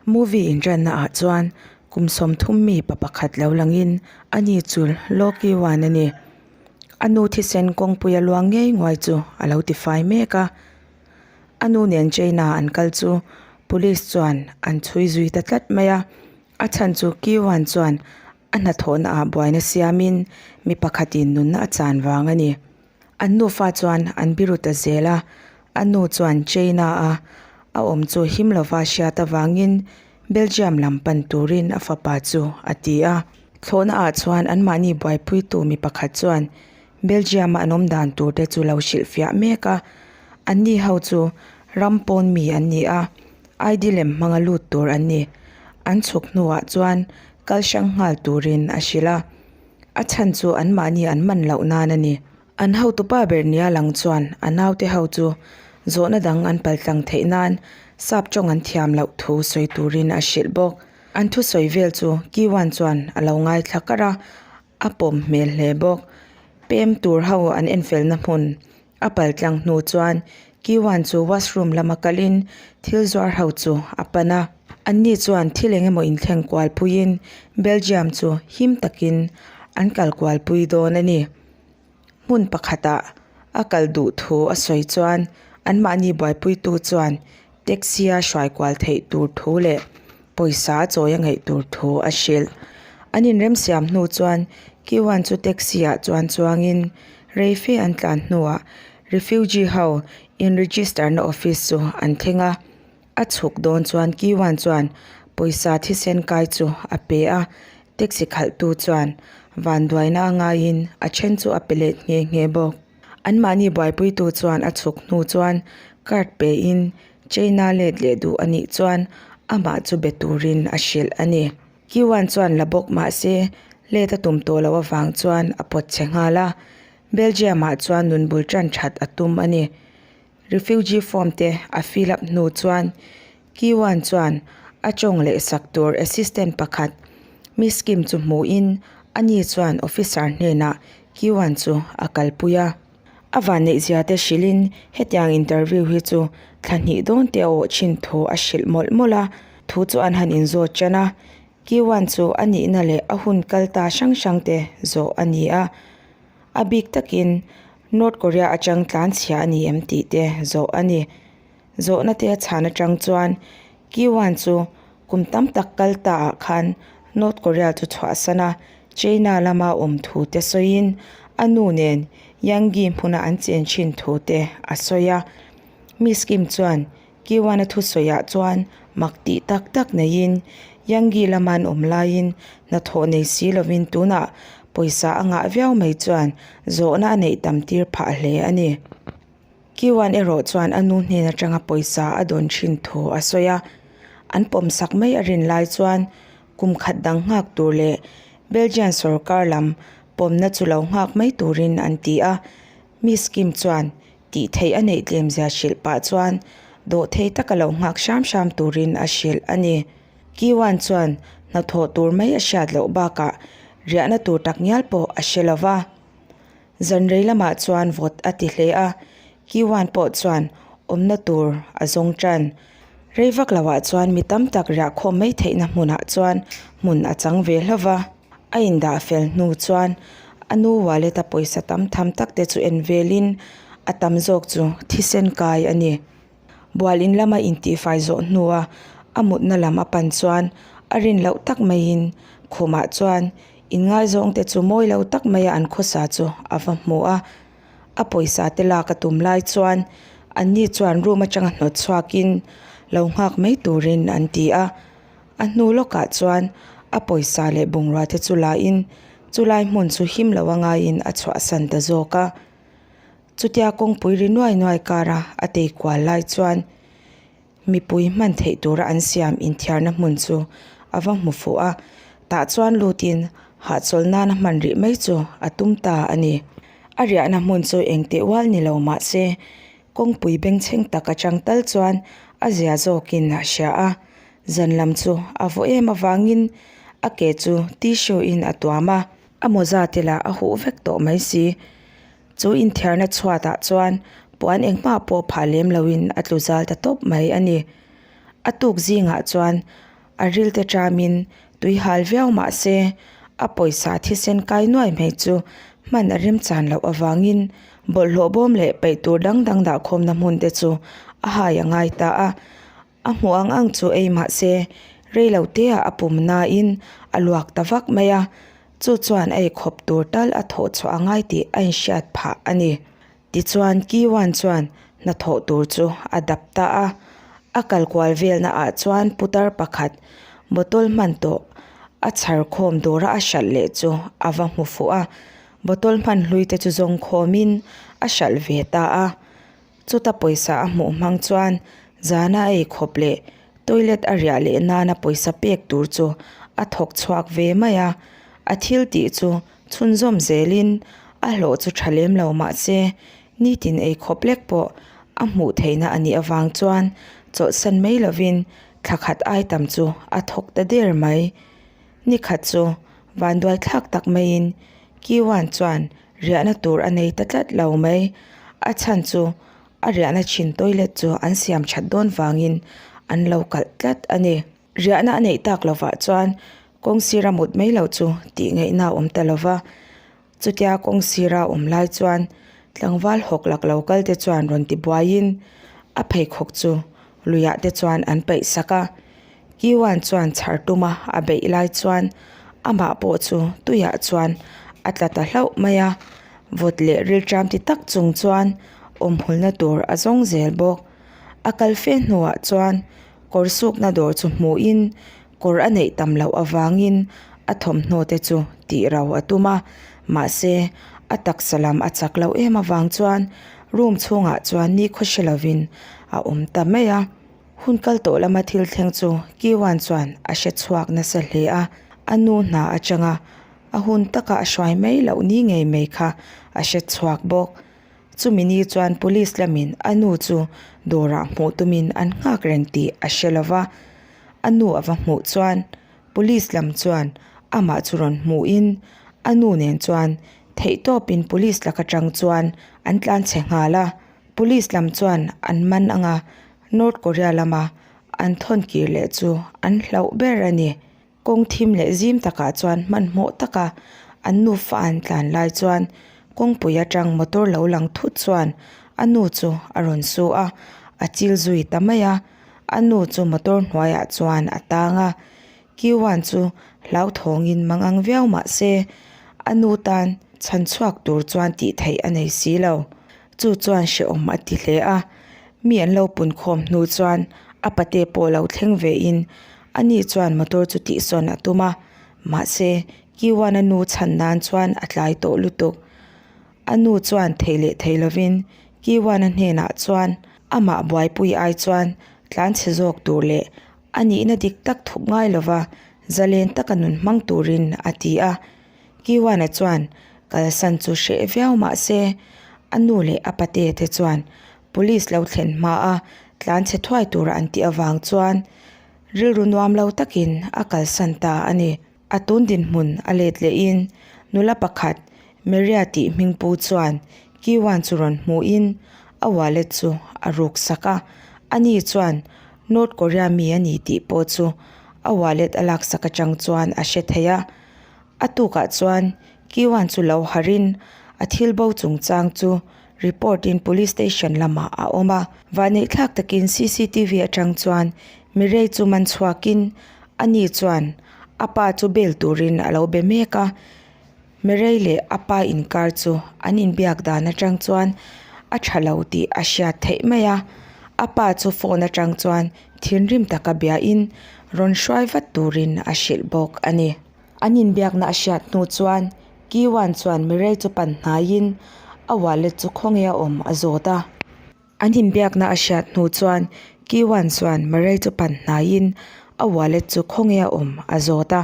Movie inṭanna ah chuan kum 30 mi pa pakhat lo langin a ni chu Loki Wan a ni. A nu thisen kawngpui a luang ngei nguai chu a lo tifai mek a. A nu nen China an kal chu police chuan an chhui zui ta tlat mai a. A chhan chu Kiwan chuan a hnathawhna ah buaina siamin mi pakhatin nunna a chan vang a ni. An nufa chuan an biru ta zel a, a nu chuan China a a awm chu him lova hriat avangin Belgium lam pan turin a fapa chu a ti a. Thlawhna ah chuan anmahni buaipuitu mi pakhat chuan Belgium a an awm dan tur te chu lo hrilhfiah mek a, anni ho chu ram pawn mi an ni a, ID lem hmanga lut tur an ni. An chhuk hnuah chuan kal hrang nghal turin a hrilh a, a chhan chu anmahni an man loh nan a ni. An hotupa ber nia lang chuan a naute ho chu zawhna dang an paltlang theih nan sap tawng an thiam loh thu sawi turin a hrilh bawk. An thusawi vel chu Kiwan chuan a lo ngaithla kar a, A pawm hmel hle bawk. Pem tur ho an enfelna hmun a pal tlang hnu chuan Kiwan chu washroom lama kalin thil zuar ho chu a pan a. Anni chuan thil eng emaw inthleng kual puiin Belgium chu him takin an kal kual pui dawn a ni. Hmun pakhatah a kal duh thu a sawi chuan anmahni buaipuitu chuan taxi a hruai kual theih tur thu leh pawisa a chawi a ngaih tur thu a hrilh. An inremsiam hnu chuan Kiwan chu taxi ah chuan chuangin rei fe an tlan hnuah refugee ho in register na office chu an thleng a. A chhuk dawn chuan Kiwan chuan pawisa thisen kai chu a pe a, taxi khalhtu chuan vanduaina a ngaiin a then chu a pe let nghe nghe bawk. Anmahni buaipuitu chuan a chhuk hnu chuan card pein China let leh duh a nih chuan amah chu be turin a hrilh a ni. Kiwan chuan la bawk mah se let a tum tawh loh avang chuan a pawt chhe nghal a, Belgium ah chuan nun bul tan that a tum a ni. Refugee form te a fill up hnu chuan Kiwan chuan a tawng leh sak tur assistant pakhat Miss Kim chu hmuhin ani chuan officer hnenah Kiwan chu a kalpui a. A vanneihzia te hrilhin hetiang interview hi chu thla hnih dawn te a awh thin thu a hrilh mawlh mawlh a, thu chu an han inzawt tan a. Kiwan chu a nihna leh a hun kal ta hrang hrang te zawh a ni a. A bik takin North Korea atang tlan chhia a ni em tih te zawh a ni. Zawhna te a chhan atang chuan Kiwan chu kum tam tak kal ta ah khan North Korea chu chhuahsan a, China lama awm thu te sawiin a nu nen Yanggi hmuna an chen thin thu te a sawi a. Miss Kim chuan Kiwana thusawiah chuan mak tih tak tak neiin Yangi lama an awm laiin hnathawh nei si lovin tunah pawisa a ngah viau mai chuan zawhna a neih tam tir phah hle a ni. Kiwan erawh chuan a nu hnen atanga pawisa a dawn thin thu a sawi a, an pawmsak mai a rin lai chuan kum khat dang nghak tur leh Belgian sorkar lam pawmna chu lo nghak mai turin an ti a, Miss Kim chuan Tih theih a neih tlem zia hrilh pah chuan dawhthei taka lo nghak hram hram turin a hrilh a ni. Kiwan chuan hnathawh tur mai a hriat loh bakah riahna tur tak ngial pawh a hre lo va. Zan rei lamah chuan vawt a ti hle a, Kiwan pawh chuan awmna tur a zawng tan. Rei vak loah chuan mi tam tak riahkhawm mai theihna hmunah chuan hmun a chang ve hlauh va. A indah fel hnu chuan a nu wallet a pawisa tam tham tak te chu en velin a tam zawk chu thisen kai a ni. Bual in lama intihfai zawh hnua a mutna lam a pan chuan a rin loh tak maiin khumah chuan inngaizawng te chu mawi lo tak maia an khawsa chu a va hmu a. A pawisa te lak a tum lai chuan anni chuan room atanga hnawt chhuakin lo nghak mai turin an ti a. A hnu lawkah chuan a pawisa leh bungrua te chu lain chulai hmun chu him lo a ngaiin a chhuahsan ta zawk a. Chutia kawngpui ri nuai nuai kara a tei kual lai chuan mipui hman theih tura an siam inthiarna hmun chu a va hmu fuh a, tah chuan lutin hahchawl nana hman rih mai chu a tum ta a ni. A riahna hmun chu engteh ual ni lo mah se kawngpui bengchheng tak atang tal chuan a zia zawkin a hria a. Zan lam chu a vaw em avangin a ke chu tissue in a tuam a, a mawza te lah a huh vek tawh mai si. Chu inthiarna chhuatah chuan puan engmah pawh phah lem loin a tlu zal ta tawp mai a ni. A tuk zingah chuan. A rilte ṭamin tui hal viau mah se a pawisa thisen kai nuai mai chu hman a remchan loh avangin bawlhhlawh bawm leh peih tur dang dang dahkhawmna hmun te chu a hai a ngai ta a. A hmuh ang ang chu ei mah se rei lo te ah a pum nain a luak ta vak mai a, chu chuan a eikhawp tur tal a thawh chhuah a ngai tih a inhriat phah a ni. Tichuan Kiwan chuan hnathawh tur chu a dap ta a, a kal kual velna ah chuan putar pakhat bottle hman tawh a chhar khawm dawra a hralh leh chu a va hmu fuh a, bottle hman hlui te chu zawng khawmin a hralh ve ta a. Chuta pawisa a hmuh hmang chuan zana a eikhawp leh toilet a riah leh nana pawisa pek tur chu a thawk chhuak ve mai a, a thil tih chu chhunzawm zelin a hlawh chu tha lem lo mah se nitin eikhawp lek pawh a hmuh theihna a nih avang chuan chawlhsan mai lovin thla khat ai tam chu a thawk ta der mai. Nikhat chu vanduai thlak tak maiin Kiwan chuan riahna tur a nei ta tlat lo mai. A chhan chu a riahna thin toilet chu an siam that dawn vangin an lo kalh tlat a ni. Riahna a neih tak lovah chuan kawng sira mut mai loh chu tih ngaihna a awm ta lo va. Chutia kawng sira awm lai chuan tlangval hawk lak lo kal te chuan rawn ti buaiin a pheikhawk chu luiah te chuan an paih sak a. Kiwan chuan chhar tuma a beih lai chuan amah pawh chu tuiah chuan a tla ta hlauh mai a, vawt leh rilṭam ti tak chung chuan awmhulna tur a zawng zel bawk. A kal fe hnuah chuan kawr sukna dawr chu hmuhin kawr a neih tam loh avangin a thawmhnaw te chu tih ro a tum a, mahse a taksa lam a chak loh em avang chuan room chhungah chuan nikhaw hre lovin a awm ta mai a. Hun kal tawh lama thil thleng chu Kiwan chuan a hre chhuak nasa hle a, a nu hna atanga a hun taka a hruai mai loh ni ngei mai kha a hre chhuak bawk. Chumi ni chuan police lamin a nu chu dawrah hmuh tumin an nghak reng tih a hre lo va, a nu a va hmuh chuan police lam chuan amah chu rawn hmuhin a nu nen chuan theihtawpin police lak atang chuan an tlanchhe nghal a. Police lam chuan an man anga North Korea lama an thawn kir leh chu an hlauh ber a ni. Kawng thim leh zim takah chuan hmanhmawh taka an nufa an tlan lai chuan kawngpui atang motor lo lang thut chuan a nu chu a rawn su a, a chil zui ta mai a. A nu chu motor hnuaiah chuan a tang a, Kiwan chu hlauthawngin mangang viau mah se a nu tan chhan chhuak tur chuan tih theih a nei si lo. Chu chuan hrehawm a ti hle a, mi an lo pun khawm hnu chuan a pate pawh lo thleng ve in ani chuan motor chu tihsawn a tum a, mahse Kiwana nu chhan nan chuan a tlai tawh lutuk. A nu chuan thei leh thei lovin Kiwana hnenah chuan amah buaipui ai chuan tlanchhe zawk tur leh a nihna dik tak thup ngai lova zalen taka nun hmang turin a ti a. Kiwana chuan kalsan chu hreh viau mah se a nu leh a pate te chuan police lo thlen hma a tlanchhe thuai tura an tih avang chuan rilru nuam lo takin a kalsan ta a ni. A tun dinhmun a let lehin nula pakhat Maria tih hming pu chuan Kiwan chu rawn hmuhin a wallet chu a ruk sak a, ani chuan North Korea mi a ni tih pawh chu a wallet a laksak atang chuan a hre thei a. A tukah chuan Kiwan chu lo harin a thil bo chungchang chu report in police station lamah a awm a. Vahneih thlak takin cctv atang chuan Mirei chu man chhuakin ani chuan a pa chu bail turin a lo be mek a. Mirei leh a pa inkar chu an inbiak dan atang chuan a tha lo tih a hriat theih mai a. A pa chu phone atang chuan thinrim taka biain rawn hruai vat turin a hrilh bawk a ni. An inbiakna a hriat hnu chuan Kiwan chuan Mirei chu pan hnaiin a wallet chu khawnge a awm a zawt a. An inbiakna a hriat hnu chuan Kiwan chuan Mirei chu pan hnaiin a wallet chu khawnge a awm a zawt a.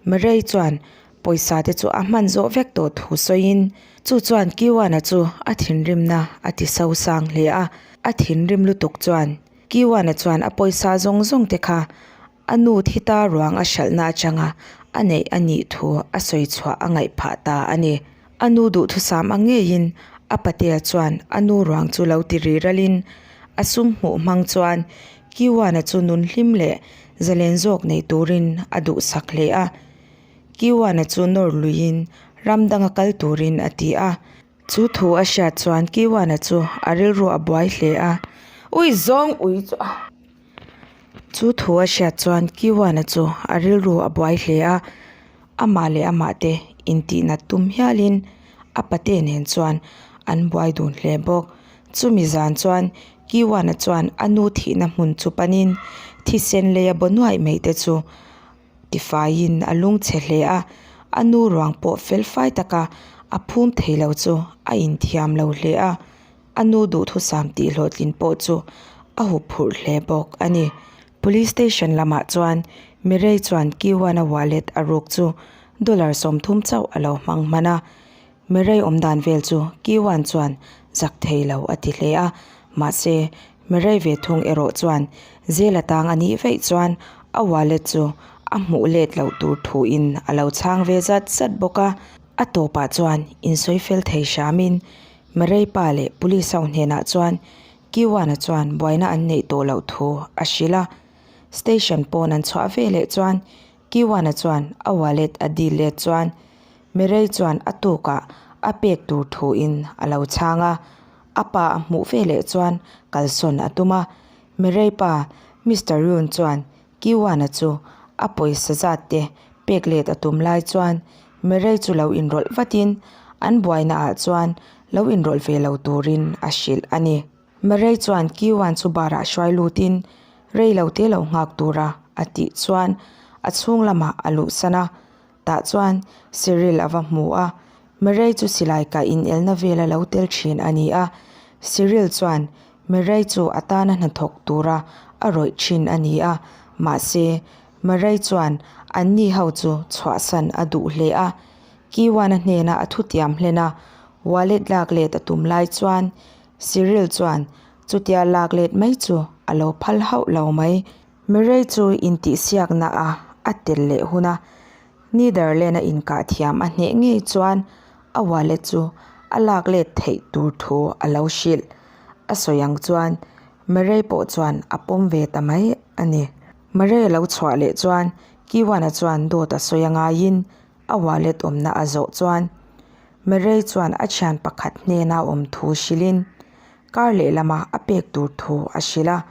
Mirei chuan pawisa te chu a hman zawh vek tawh thu sawiin chu chuan Kiwana chu a thinrimna a ti sosang hle a. A thinrim lutuk chuan Kiwana chuan a pawisa zawng zawng te kha A nu thi ta ruang a hralhna atanga a neih a nih thu a sawi chhuah a ngaih phah ta a ni. A nu duhthusam ang ngeiin a patea chuan a nu ruang chu lo ti ri ralin a sum hmuh hmang chuan Kiwana chu nun hlim leh Zalen zawk nei turin a duhsak hle a. Kiwana chu nawr luiin ram danga kal turin a ti a. Chu thu a hriat chuan Kiwana chu a rilru a buai hle a. Ui zawng ui chu a. Chu thu a hriat chuan Kiwana chu a rilru a buai hle a. Amah leh amah te intihnat tum hialin a pate nen chuan an buai dun hle bawk. Chumi zan chuan Kiwana chuan a nu thihna hmun chu panin thisen lei a baw nuaih mai te chu tifaiin a lungchhe hle a, a nu ruang pawh felfai taka a phum thei lo chu a inthiam lo hle a, a nu duhthusam tih hlawhtlin pawh chu a huphurh hle bawk a ni. Police station lamah chuan Mirei chuan Kiwana wallet a ruk chu dollar 30 chauh a lo hmang hman a, Mirei awm dan vel chu Kiwan chuan zak thei lo a ti hle a, mahse Mirei ve thung erawh chuan zel atang a nih vaih chuan a wallet chu a hmuh let loh tur thuin a lo chhang ve zat zat bawk a. A tawpah chuan insawi fel thei hramin Mirei pa leh police ho hnenah chuan Kiwana chuan buaina an neih tawh loh thu a hrilh a. Station pawn an chhuah ve leh chuan Kiwana chuan a wallet a dil let chuan Mirei chuan a tukah a pek tur thuin a lo chhang a, a pa a hmuh ve leh chuan kalsawn a tum a. Mirei pa Mister Yun chuan Kiwana chu a pawisa zat te pek let a tum lai chuan Mirei chu lo inrawlh vatin an buaina ah chuan lo inrawlh ve lo turin a hrilh a ni. Mirei chuan Kiwan chu bar ah hruai lutin rei lo te lo nghak tura a tih chuan a chhung lamah a luhsan a. Tah chuan Cyril a va hmu a, Murray chu silai kah inelna vela lo tel thin a ni a. Cyril chuan Murray chu a tana hnathawk tura a rawih thin a ni a, mahse Murray chuan anni ho chu chhuahsan a duh hle a. Kiwana hnena a thutiam hlen a, wallet lak let a tum lai chuan Cyril chuan chutia lak let mai chu a lo phal hauh lo mai. Murray chu intihsiakna a a tel leh hun a, Netherland a inkah thiam a hneh ngei chuan a wallet chu a lak let theih tur thu a lo hrilh. A sawi ang chuan Murray pawh chuan a pawm ve ta mai a ni. Murray a lo chhuah leh chuan Kiwana chuan dawt a sawi a ngaiin a wallet awmna a zawh chuan Murray chuan a thian pakhat hnena awm thu hrilhin kar lehlama a pek tur thu a hrilh a.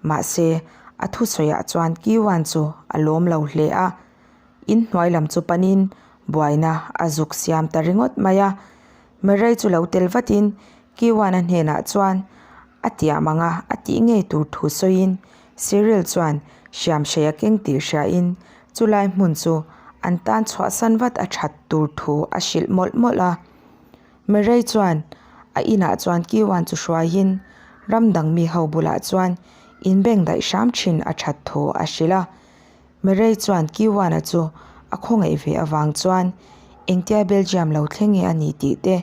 Mahse, a thusawiah chuan Kiwan chu a lawm lo hle a, in hnuai lam chu panin buaina a zuk siam ta ringawt mai a. Murray chu lo tel vatin Kiwan-a hnenah chuan a tiam ang a, a tih ngei tur thu sawiin Cyril chuan hriamhrei a keng tih hriain chulai hmun chu an tan chhuahsan vat a that tur thu a hrilh mawlh mawlh a. Murray chuan a inah chuan Kiwan chu hruaiin ram dang mi ho bulah chuan inbeng daih hram thin a that thu a hrilh a. Murray chuan Kiwana chu a khawngaih ve avang chuan engtia Belgium lo thleng nge a ni tih te,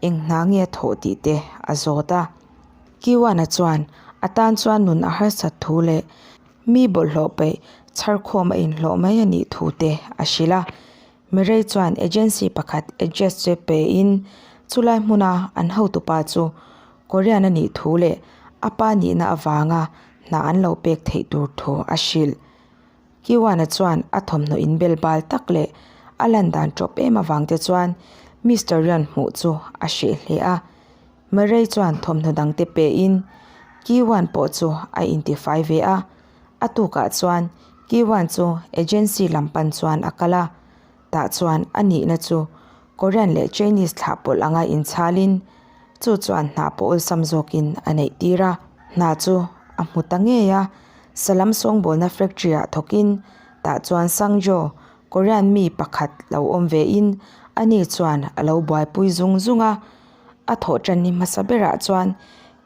eng hna nge a thawh tih te a zawt a. Kiwana chuan a tan chuan nun a harsat thu leh mi bawlhhlawh peih chharkhawm a inhlawh mai a nih thu te a hrilh a. Mirei chuan agency pakhat address chu pein chulai hmuna an hotupa chu Korean a nih thu leh a pa nihna avanga hna an lo pek theih tur thu a hrilh. Kiwana chuan a thawmhnaw inbel bal tak leh a lan dan tawp em avang te chuan Mister Rian hmuh chu a hreh hle a. Mirei chuan thawmhnaw dangte pein Kiwan pawh chu a intifai ve a. A tukah chuan Kiwan chu agency lam pan chuan a kal a, tah chuan a nihna chu Korean leh Chinese thlah pawlh anga inchhalin chu chuan hna pawh awlsam zawkin a neih tir a. Hna chu a hmu ta ngei a, salam sawngbawlna factory ah thawkin tah chuan Sangjo, Korean mi pakhat lo awm vein ani chuan a lo buaipui zung zung a. A thawh tan ni hmasa berah chuan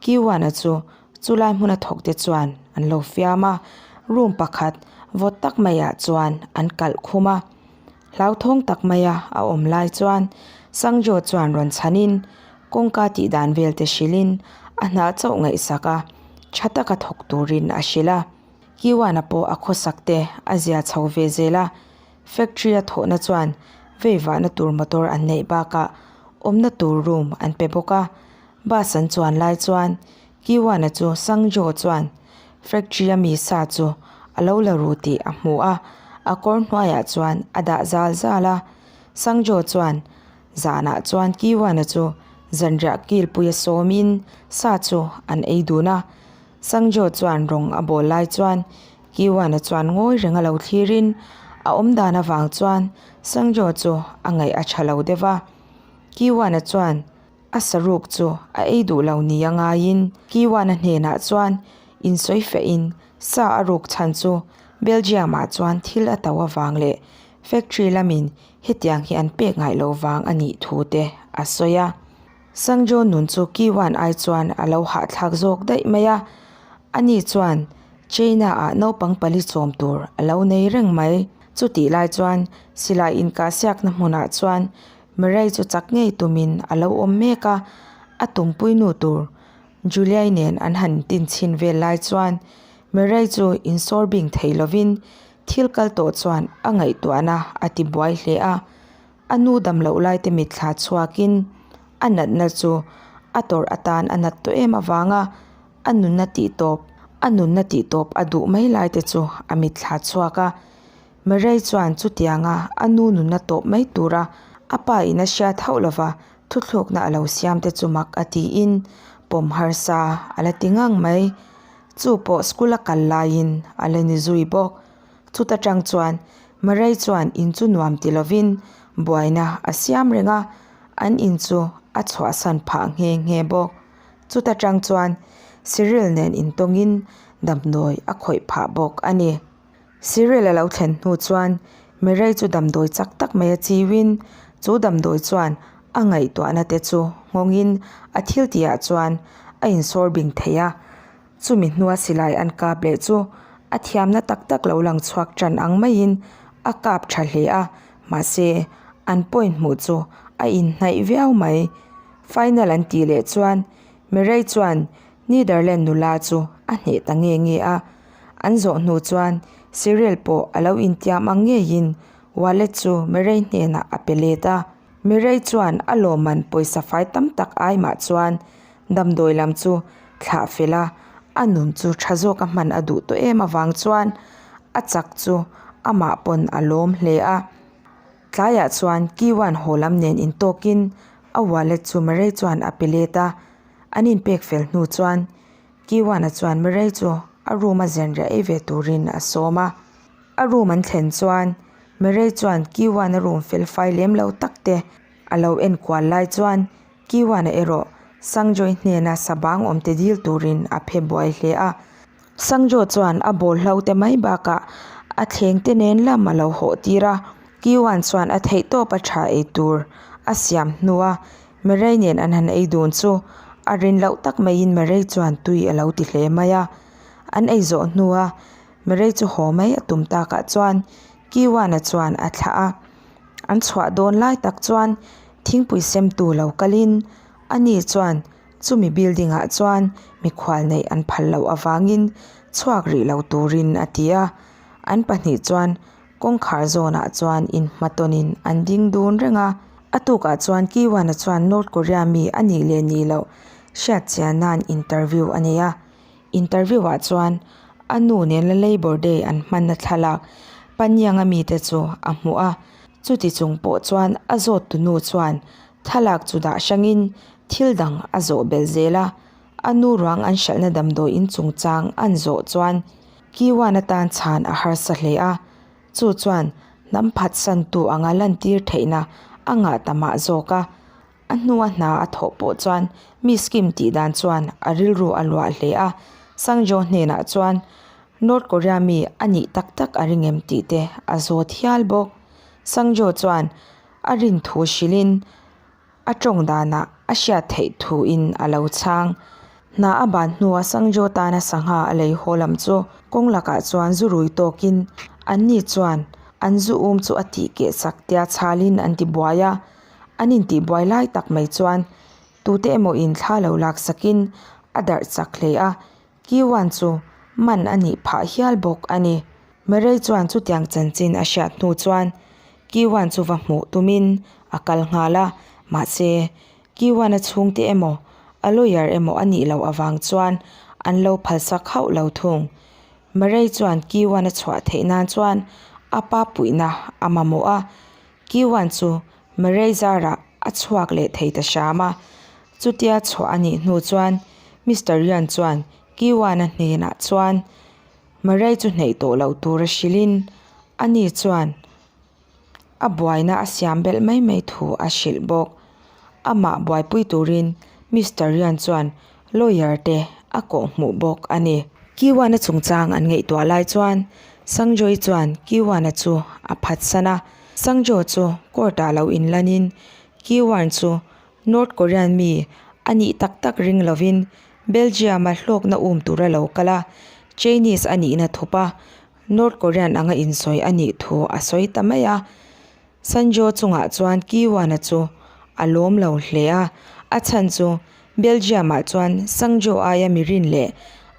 Kiwana chu Chulai hmuna thawk te chuan an lo fiam a, room pakhat vawt tak maiah chuan an kalh khum a. Hlauthawng tak maia a awm lai chuan Sangjo chuan rawn chhanin kawngka tih dan vel te hrilhin a hna chauh ngaihsak a, tha taka thawk turin a hrilh a. Kiwana pawh a khawsak te a zia chho ve zel a, factory a thawhna chuan veivahna tur motor an neih bakah awmna tur room an pe bawk a. Bus an chuan lai chuan Kiwana chu Sangjo chuan factory a mi sa chu a a lo la ru tih a hmu a, a kawr hnuaiah chuan a dah zal zal a. Sangjo chuan zanah chuan Kiwana chu zanriah kilpui a sawmin sa chu an ei dun a. Sangjo chuan rawng a bawl lai chuan Kiwana chuan ngawi reng a lo thlirin a awmdan avang chuan Sangjo chu a ngaih a tha lo deuh a. Kiwana chuan A saruk chu a ei duh lo ni a ngaiin Kiwana hnenah chuan insawi fehin sa a ruk chhan chu Belgium-ah chuan thil a to avang leh factory lamin hetiang hi an pek ngaih lo vang a nih thu te a sawi a. Sangjo nun chu Kiwan ai chuan a lo hahthlak zawk daih mai a, ani chuan China-ah naupang pali chawm tur a lo nei reng mai. Chutih lai chuan silai inkahsiakna hmunah chuan Murray chu chak ngei tumin a lo awm mek a, a tumpui nu tur Juliai nen an han tinchhin vel lai chuan Murray chu insawr bing thei lovin thil kal tawh chuan a ngaihtuahna a ti buai hle a. A nu dam loh lai te mitthla chhuakin a natna chu a tawrh atan a nat tawh em avanga a nunna tihtawp a nunna tihtawp a duh mai lai te chu a mitthla chhuak a. Murray chuan chutianga a nu nunna tawp mai tura a pa in a hriat hauh lova thuthlukna a lo siam te chu mak a tiin pawm harsa a la ti ngang mai. Chu pawh school a kal laiin a la ni zui bawk. Chuta tang chuan Murray chuan in chu nuam ti lovin buaina a siam reng a, an in chu a chhuahsan phah nghe nghe bawk. Chuta tang chuan Cyril nen intawngin damdawi a khawih phah bawk a ni. Cyril a lo thlen hnu chuan Mireille chu damdawi chak tak mai a chiuin chu damdawi chuan a ngaihtuahna te chu nghawngin a thil tihah chuan a insawr bing thei a. Chumi hnua silai an kap leh chu a thiamna tak tak lo lang chhuak tan ang maiin a kap tha hle a, mahse an point hmuh chu a inhnaih viau mai. Final an tih leh chuan Mireille chuan Netherland nula chu a hneh ta nge nge a. An zawh hnu chuan Cyril pawh a lo intiam ang ngeiin wallet chu Mireille hnenah a pe let a. Mireille chuan a lawmman pawisa fai tam tak ai mah chuan damdawi lam chu thlah fel a, a nun chu tha zawka hman a duh tawh em avang chuan a chak chu amah pawn a lawm hle a. Tlaiah chuan Kiwan haw lam nen intawkin a wallet chu Mireille chuan a pe let a, an inpek fel hnu chuan Kiwana chuan Mireille chu a room a zenriah ei ve turin a sawm a. A room an thlen chuan Mireille chuan Kiwana room fel fai lem lo tak te a lo en kual lai chuan Kiwana erawh Sangjoy hnena sabang awm te dil turin a phe buai hle a. Sangjo chuan a bawl hlo te mai bakah a thleng te nen lam a lo hawh tir a. Kiwan chuan a theihtawp a tha ei tur a siam hnua Merei nen an han ei dun chu a rin loh tak maiin Merei chuan tui a lo ti hle mai a. An ei zawh hnua Merei chu haw mai a tum takah chuan Kiwana chuan a thlah a. An chhuah dawn lai tak chuan thingpui semtu lo kalin ani chuan chumi building ah chuan mikhual neih an phal loh avangin chhuak rih lo turin a ti a. An pahnih chuan Kawngkhar zawnah chuan inhmatawnin an ding dun reng a, a tukah chuan Kiwana chuan North Korea mi a nih leh nih loh hriat chian nan interview a nei a. Interview ah chuan a nu nen la Labour Day an hmanna thlalak Panyanga mite chu a hmuh a, chuti chung pawh chuan a zawttu nu chuan thlalak chu dah hrangin thil dang a zawh belh zel a, a nu ruang an hralhna damdawi in chungchang an zawh chuan Kiwan atan chhan a harsa hle a, chu chuan hnam phatsantu anga lantir theihna a ngah ta mah zawk a. A hnua hna a thawh pawh chuan mi scheme tih dan chuan a rilru a luah hle a, Sangjo hnenah chuan North Korea mi a nih tak tak a ring em tih te a zawt hial bawk. Sangjo chuan a rin thu hrilhin A tawng danah a hriat theih thuin a lo chhang. Hna a ban hnua Sangjo tana sangha a lei haw lam chu kawng lakah chuan zu rui tawkin anni chuan an zu um chu a tih keh sak tia chhalin an ti buai a. An intihbuai lai tak mai chuan tute emaw in thla lo lak sakin a darh chak hle a, Kiwan chu man a nih phah hial bawk a ni. Murray chuan chutiang chanchin a hriat hnu chuan Kiwan chu va hmuh tumin a kal nghal a, mahse Kiwan-a chhungte emaw a lawyer emaw a nih loh avang chuan an lo phalsak hauh lo thung. Murray chuan Kiwan a chhuah theih nan chuan a pa puihna a mamawh a, Kiwan chu Murray zarah a chhuak leh thei ta hram a. Chutia chhuah a nih hnu chuan Mister Ryan chuan Kiwan-a hnenah chuan Murray chu hneih tawh loh tur a hrilhin ani chuan a buaina a siam belh mai mai thu a hrilh bawk. Amah buaipui turin Mister Ryan chuan lawyer te a kawh hmuh bawk a ni. Kiwana chungchang an ngaihtuah lai chuan Sangjoy chuan Kiwana chu a phatsan a. Sangjo chu court ah lo inlanin Kiwan chu North Korean mi a nih tak tak ring lovin Belgium-a hlawkna um tura lo kal a, Chinese a nihna thup a. North Korean anga insawi a nih thu a sawi ta mai a. Sanjo chungah chuan Kiwana chu a lawm lo hle a, a chhan chu Belgium-ah chuan Sangjo aia mirin leh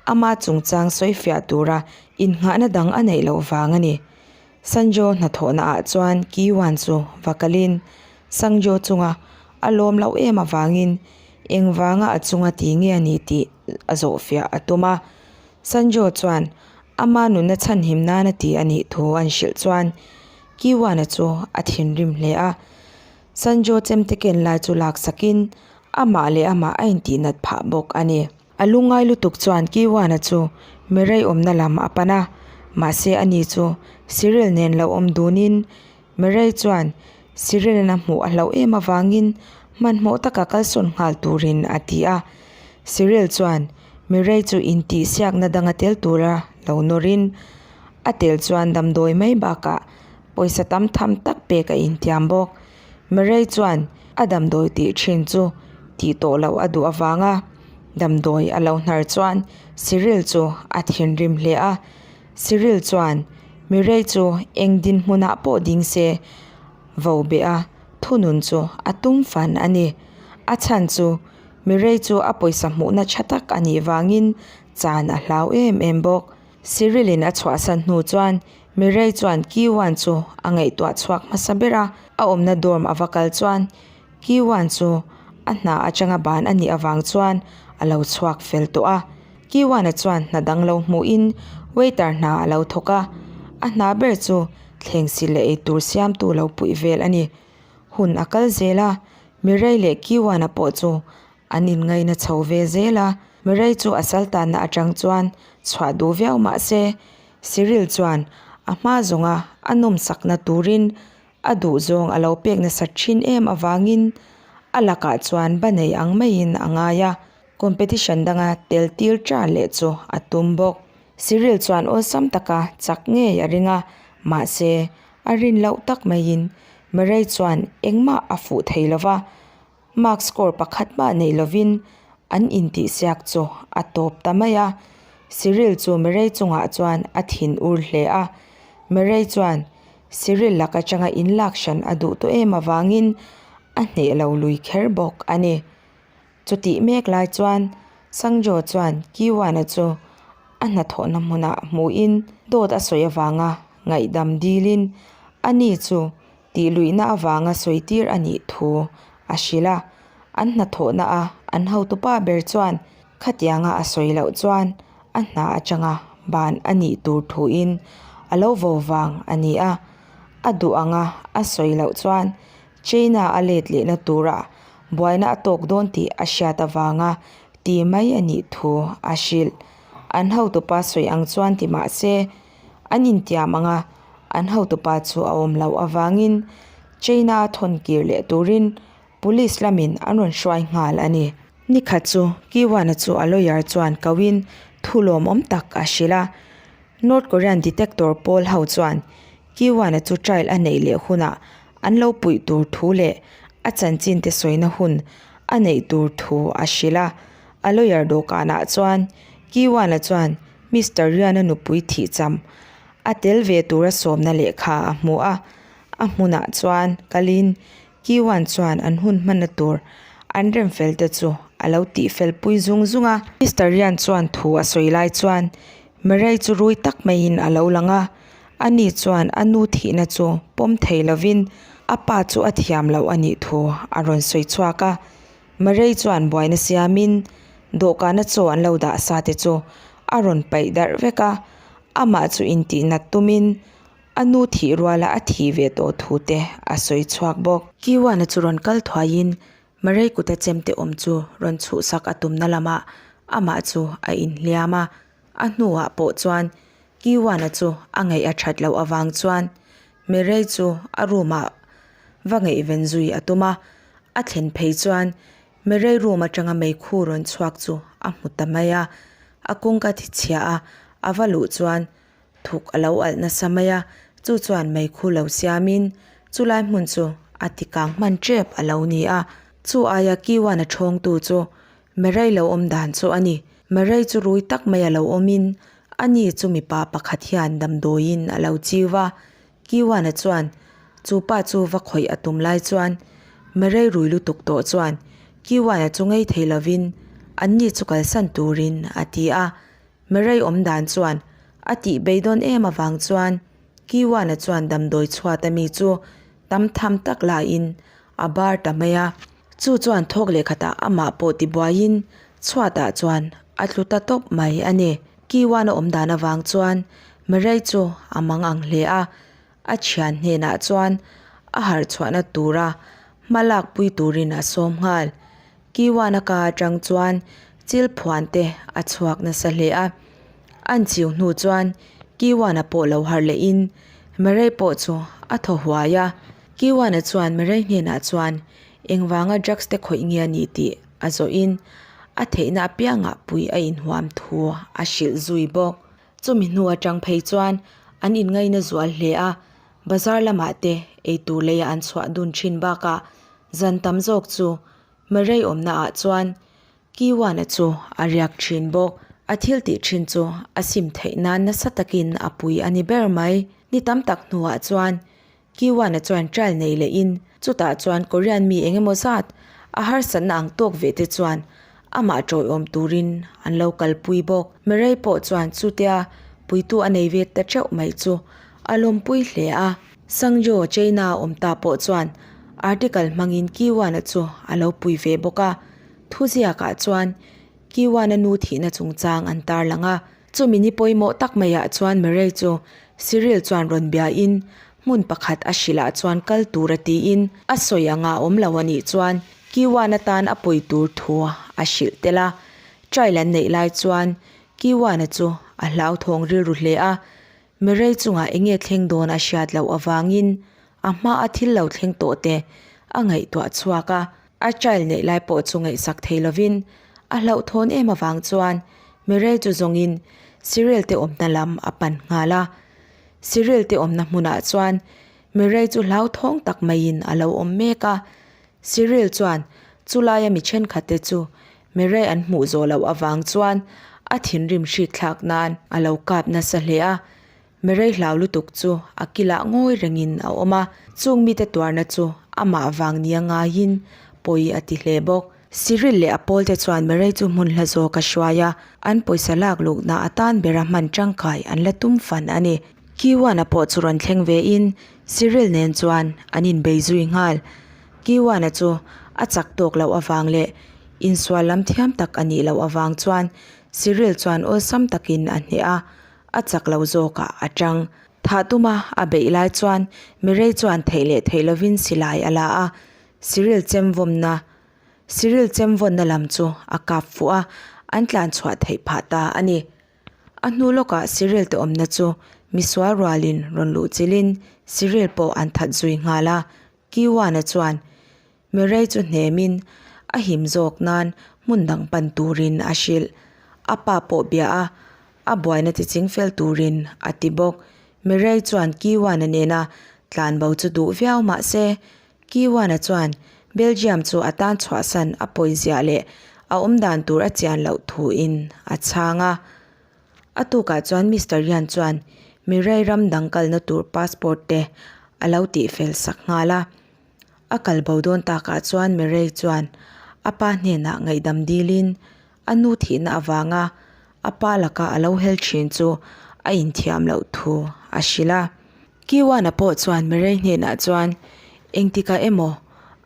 ama chungchang sawifiah tura innghahna dang a neih loh vang a ni. Sanjo hnathawhna ah chuan Kiwan chu va kalin Sangjo chunga a lawm loh em avangin engvanga a chunga ti nge a ni tih a zawhfiah a tum a. Sanjo chuan ama nunna chhanhim nana ti a nih thu an hrilh chuan Kiwana chu a thinrim hle a. Sanjo chemte ken lai chu laksakin amah leh amah a intihnat phah bawk a ni. A lungngai lutuk chuan Kiwana chu Mirei awmna lam a pan a, mahse ani chu Cyril nen lo awm dunin Mirei chuan Cyril-in a hmuh a hlauh em avangin hmanhmawh taka kalsawn nghal turin a ti a. Cyril chuan Mirei chu intihsiakna danga tel tura lo nawrin a tel chuan damdawi mai bakah pawisa tam tham tak pek a intiam bawk. Mirei chuan a damdawi tih thin chu tih tawh loh a duh avanga damdawi a lo hnar chuan Cyril chu a thinrim hle a. Cyril chuan Mirei chu eng dinhmunah pawh ding se vo beh a, thunun chu a tum fan a ni. A chhan chu Mirei chu a pawisa hmuhna tha tak a nih vangin chan a hlau em em bawk. Cyril in a chhuahsan hnu chuan Mirei chuan Kiwan chu a ngaihtuah chhuak hmasa ber a, a awmna dorm a va kal chuan Kiwan chu a hna atanga ban a nih avang chuan a lo chhuak fel tawh a. Kiwana chuan hna dang lo hmuhin waiter hna a lo thawk a, a hna ber chu thleng sil leh eitur siamtu lo puih vel a ni. Hun a kal zel a, Mirei leh Kiwana pawh chu an inngaina chho ve zel a. Mirei chu a saltanna atang chuan chhuah duh viau mah se, Cyril chuan a hma zawnga a nawmsakna turin A duhzawng a lo pek nasat thin em avangin a lakah chuan ba nei ang maiin a ngai a, competition danga tel tir ṭa leh chu a tum bawk. Cyril chuan awlsam taka chak ngei a ring a, mahse a rin loh tak maiin Murray chuan engmah a fuh thei lo va, Mark score pakhat mah nei lovin an intihsiak chu a tawp ta mai a. Cyril chu Murray chungah chuan a thin ur hle a. Murray chuan Cyril lak atanga inlak hran a duh tawh em avangin a hneh lo lui kher bawk a ni. Chutih mek lai chuan Sangjo chuan Kiwana chu a hnathawhna hmunah hmuhin dawt a sawi avanga ngaihdam dilin ani chu tih luihna avanga sawi tir a nih thu a hrilh a. An hnathawhna a an hotupa ber chuan khatianga a sawi loh chuan a hna atanga ban a nih tur thuin a lo vo vang a ni a. A duh anga a sawi loh chuan China a let lehna tura buaina a tawk dawn tih a hriat avanga ti mai a nih thu a hrilh. An hotupa sawi ang chuan ti mah se an intiam ang a, an hotupa chu a awm loh avangin China a thawn kir leh turin Police lamin an rawn hruai nghal a ni. Nikhat chu Kiwana chu a lawyer chuan koin thu lawmawm tak a hrilh a, North Korean detector pawl ho chuan Kiwana chu trial a neih leh hunah an lo puih tur thu leh a chanchin te sawina hun a neih tur thu a hrilh a. A lawyer dawhkanah chuan Kiwana chuan Mister Riana nupui thih cham a tel ve tura sawmna lehkha a hmu a, a hmunah chuan kalin Kiwan chuan an hun hmanna tur an rem fel te chu a lo tih fel pui zung zung a. Mister Rian chuan thu a sawi lai chuan Murray chu rui tak maiin a lo lang a, ani chuan a nu thihna chu pawm thei lovin a pa chu a thiam loh a nih thu a rawn sawi chhuak a. Murray chuan buaina siamin dawhkana chaw an lo dah sa te chu a rawn paih darh vek a. Amah chu intihnat tumin a nu thih ruala a thih ve tawh thu te a sawi chhuak bawk. Kiwana chu rawn kal thuaiin Marei kuta chemte awm chu rawn chhuhsak a tumna lamah amah chu a inhliam a. A hnuah pawh chuan Kiwana chu a ngaih a that loh avang chuan Marei chu a room ah va ngaihven zui a tum a. A thlen phei chuan Marei room atanga meikhu rawn chhuak chu a hmu ta mai a. A kawngka thi chhia a, a va luh chuan thuk a lo alh nasa mai a, chu chuan meikhu lo siamin chulai hmun chu a ti kang hman tep a lo ni a. Chu aia Kiwana thawngtu chu Merei lo awm dan chu a ni. Merei chu rui tak mai a lo awmin ani chu mipa pakhat hian damdawiin a lo chiu va. Kiwana chuan chu pa chu va khawih a tum lai chuan Merei rui lutuk tawh chuan Kiwana chu ngei thei lovin anni chu kalsan turin a ti a. Merei awm dan chuan a tih beidawn em avang chuan Kiwana chuan damdawi chhuat ami chu tam tham tak laiin a bar ta mai a. Chu chuan thawk leh khatah amah pawh tibuaiin chhuatah chuan a tlu ta tawp mai a ni. Kiwana awm dan avang chuan Merei chu a mang ang hle a, a thian hnenah chuan a harh chhuahna tura hma lakpui turin a sawm nghal. Kiwana ka atang chuan chil phuan te a chhuak nasa hle a. An chiu hnu chuan Kiwana pawh lo harh lehin Merei pawh chu a thaw huai a. Kiwana chuan Merei hnenah chuan engvanga drugs te khawih nge a nih tih a zawhin a theihna apiangah pui a inhuam thu a hrilh zui bawk. Chumi hnu atang phei chuan an inngaina zual hle a, bazar lamah te eitur leia an chhuah dun thin bakah zan tam zawk chu Murray awmna ah chuan Kiwana chu a riak thin bawk. A thil tih thin chu a sim theih nan nasa takin a pui a ni ber mai. Ni tam tak hnuah chuan Kiwana chuan trial nei lehin chutah chuan Korean mi eng emaw zat a harsatna ang tawk ve te chuan amah tawiawm turin an lo kalpui bawk. Murray pawh chuan chutia puitu a nei ve ta teuh mai chu a lawmpui hle a. Sangjo China awm ta pawh chuan article hmangin Kiwana chu a lo pui ve bawk a. Thuziakah chuan Kiwana nu thihna chungchang an tarlang a. Chumi ni pawimawh tak maiah chuan Murray chu Cyril chuan rawn biain hmun pakhat a hrilhah chuan kal tur a tiin a sawi anga awm lo a nih chuan Kiwana tan a pawi tur thu a hrilh tel a. Trial an neih lai chuan Kiwana chu a hlauthawng rilru hle a, Murray chungah eng nge thleng dawn a hriat loh avangin a hma a thil lo thleng tawh te a ngaihtuah chhuak a. A trial neih lai pawh chu ngaihsak thei lovin a hlauhthawn em avang chuan Murray chu zawngin Cyril te awmna lam a pan nghal a. Cyril te awmna hmunah chuan Murray chu hlauthawng tak maiin a lo awm mek a. Cyril chuan chulaia mi thenkhat te chu Murray an hmuh zawh loh avang chuan a thinrim hritthlak nan a lo kap nasa hle a. Murray hlau lutuk chu a kilah ngawi rengin a awm a, chung mite tuarna chu amah vang nia ngaiin pawi a ti hle bawk. Cyril leh a pawlte chuan Murray chu hmun hla zawk a hruai a, an pawisa lak luhna atan bera hman tangkai an la tum fan a ni. Kiwana pawh chu rawn thleng vein Cyril nen chuan an inbei zui nghal. Kiwana chu a chak tawk loh avang leh insual lam thiam tak a nih loh avang chuan Cyril chuan awlsam takin a hneh a, a chak lo zawkah a tang. Thah tuma a beih lai chuan Mirei chuan theih leh theih lovin silai a la a, Cyril chem vawmna Cyril chem vawnna lam chu a kap fuh a, an tlan chhuah theih phah ta a ni. A hnu lawkah Cyril te awmna chu misual rualin rawn luh chilhin Cyril pawh an that zui nghal a, Kiwana chuan Mirei chu hnemin a him zawk nan hmun dang pan turin a hrilh. A pa pawh bia a, a buaina ti ching fel turin a ti bawk. Mirei chuan Kiwana nena tlanbo chu duh viau mah se, Kiwana chuan Belgium chu a tan chhuahsan a pawiziah leh a awmdan tur a chian loh thuin a chhang a. A tukah chuan Mister Rian chuan Mirei ram dang kalna tur passport te a lo tihfel sak nghal a. A kal bo dawn takah chuan Mirei chuan a pa hnenah ngaihdam dilin a nu thihna avanga a pa laka a lo hel thin chu a inthiam loh thu a hrilh a. Kiwana pawh chuan Mirei hnenah chuan engtikah emaw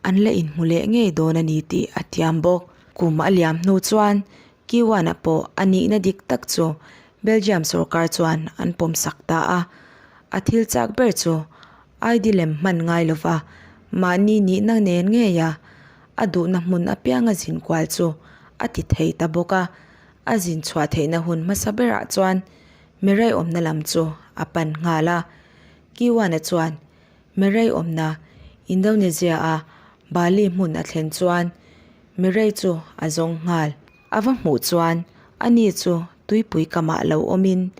an la inhmu leh ngei dawn a ni tih a tiam bawk. Kum a liam hnu chuan Kiwana pawh a nihna dik tak chu. Belgium sorkar chuan an pawmsak ta a. A thil chak ber chu ID lem hman ngai lova mahni nihna nen ngeia a duhna hmun apianga zin kual chu a ti thei ta bawk a. A zin chhuah theihna hun hmasa berah chuan Mirei awmna lam chu a pan nghal a. Kiwana chuan Mirei awmna Indonesia-a Bali hmun a thlen chuan Mirei chu a zawng nghal. A va hmuh chuan ani chu tuipui kamah lo awmin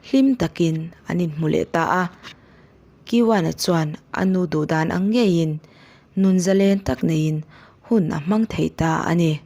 hlim takin an inhmu leh ta a. Kiwana chuan a nu duhdan ang ngeiin nun zalen tak neiin hun a hmang thei ta a ni.